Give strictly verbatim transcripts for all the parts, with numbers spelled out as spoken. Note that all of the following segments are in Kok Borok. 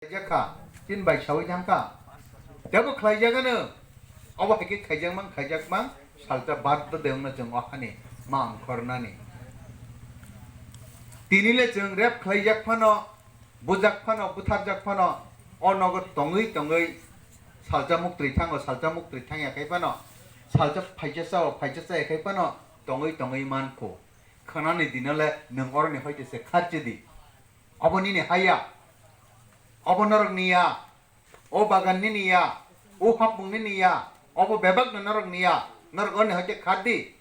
Khlaijak kha, chini bai sawi thang kha. Tebo khlaijak ano. Obo hai khe khaijak mang, khaijak mang, salsa baddo de wngno chwng o hani ma wngkhornani. Tini le chwng rep khlaijak phano, bujak phano, butharjak phano, o nogo tongwi tongwi salsa muktwi thango, salsa muktwi thangya khai phano, salsa phaisa chao, phaisa chaya khai phano tongwi tongwi mankho. Khwnani dino le nwng oroni hoite se kharchi di. Obo nini haya. Obo norok ni ya. O bagan nini ya. O hapmung nini ya. Obo bebak no norok ni ya. Norok oni hoite khat di.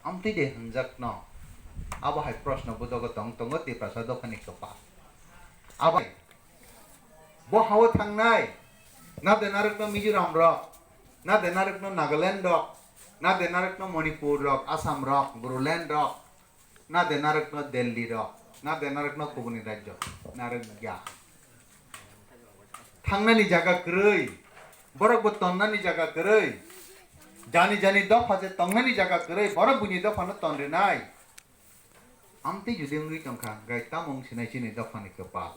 Amtwi de hwnjak no. Abo hai proshno budogo tong tongo Tiprasa dophani kwpal. Abo hai. Bo hao thangnai. Na de narok no Mizoram rok. Na de narok no Nagaland rok. Na de narok no Manipur rok, Assam rok, Bodoland rok. Na de narwkno Delhi rok, na de narwkno kubuni rajyo, narwk ya. Thangnani jaga kwrwi, borok bo tonnani jaga kwrwi, jani jani dopha je tongnani jaga kwrwi, borok buini dophano ton rinai. Amtwi jodi wngwi tongkha, gai tamo wng sinai chini dophani kwpal.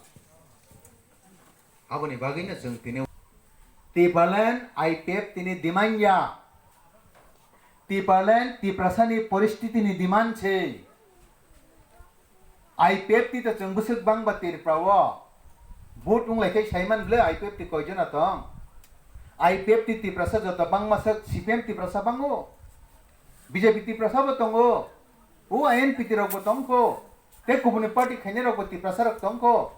Aboni bagwino chwng tini Tipraland I P F tini demand ya. Tipraland Tiprasani poristitini demand se. I P F T to chwng bwswk bangba Tripura o. Vote wng lai khe saiman bwle I P F T koijona tong. I P F T Tiprasa joto bangma swk C P M Tiprasa bango. B J P Tiprasa bo tongo. O I N P T rok bo tongkho. Tei kubuni party khainai rok bo Tiprasa rok tongkho.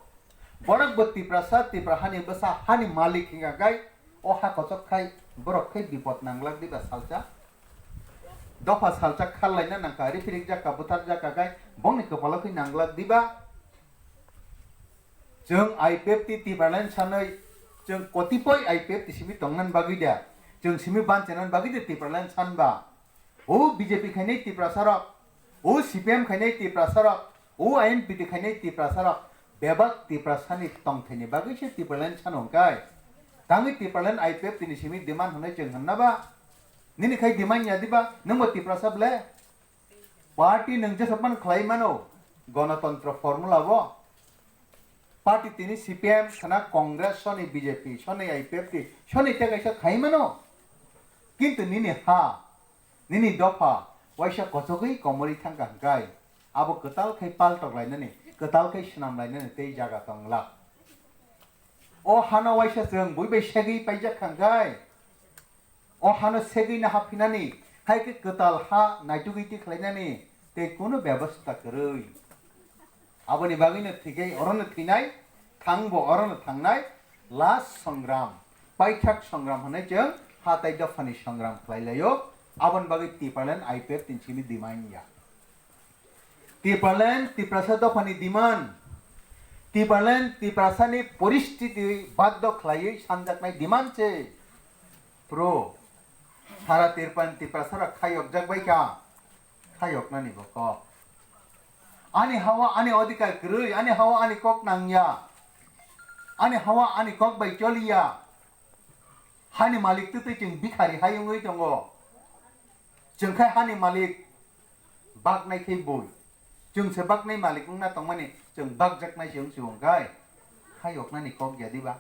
Borok bo Tiprasa, Tipra hani bwsa, hani malik hingka gai, o ha kochok khai, borok khai bipot nanglak diba salsa. Dopha salsa kharlaina nangkha, riphirik jakka, bwthar jakka gai, bongni kwpalo khai nanglak diba. Chwng I P F T Tipraland sanwi, chwng kotipoi I P F T simi tongnan bagwi da, chwng simi banchanan bagwi da Tipraland sanba. O B J P khainai Tiprasa rok, o C P M khainai Tiprasa rok, o I N P T khainai Tiprasa rok, bebak Tiprasani tongthaini bagwi se Tipraland sano hwnkhe. Tangwi Tipraland I P F T ni simi demand hwnwi chwng hwnna ba? Nini khai demand ya diba? Nwngbo Tiprasa ble? Party nwng jesa pan khlai mano, Ganatantro formula bo. Party tini C P M khna Congress soni B J P soni I P F T soni tei kaisa khai mano. Kintu nini ha, nini dopha waisa kochogwi komorwi thangkha hwnkhe, abo kwtal khai paltok lainani, kwtal khai swnam lainani tei jaga tongla. O hano waisa chwng bui bai segwi paijak kha hwnkhe, o hano segwi no haphinani, hai khe kwtal ha naitugwi tikhlainani tei kunu bebostha kwrwi. Aboni bagwino thwikhai orono thwinai, thangbo orono thangnai, last songram, paithak songram hwnwi chwng ha tai dophani songram khlai laio, aboni bagwi Tipraland I P F T ni simi demand ya. Tipraland Tiprasa dophani demand, Tipraland Tiprasani poristiti baddo khlaiwi sanjaknai demand se. Pro, sara Tirpan Tiprasarok khayokjak bai kha. Khayoknani bo kok. Ani hawa ani odhikar kwrwi, ani hawa ani kok nangya. Ani hawa ani kok bai choliya. Hani malik twtwi chwng bikhari hai wngwi tongo. Chwng khai hani malik baknai khe bui. Chwng se baknai malik wngna tongmani chwng bakjaknai se wngsi wngkhai. Khayoknani kok ya diba?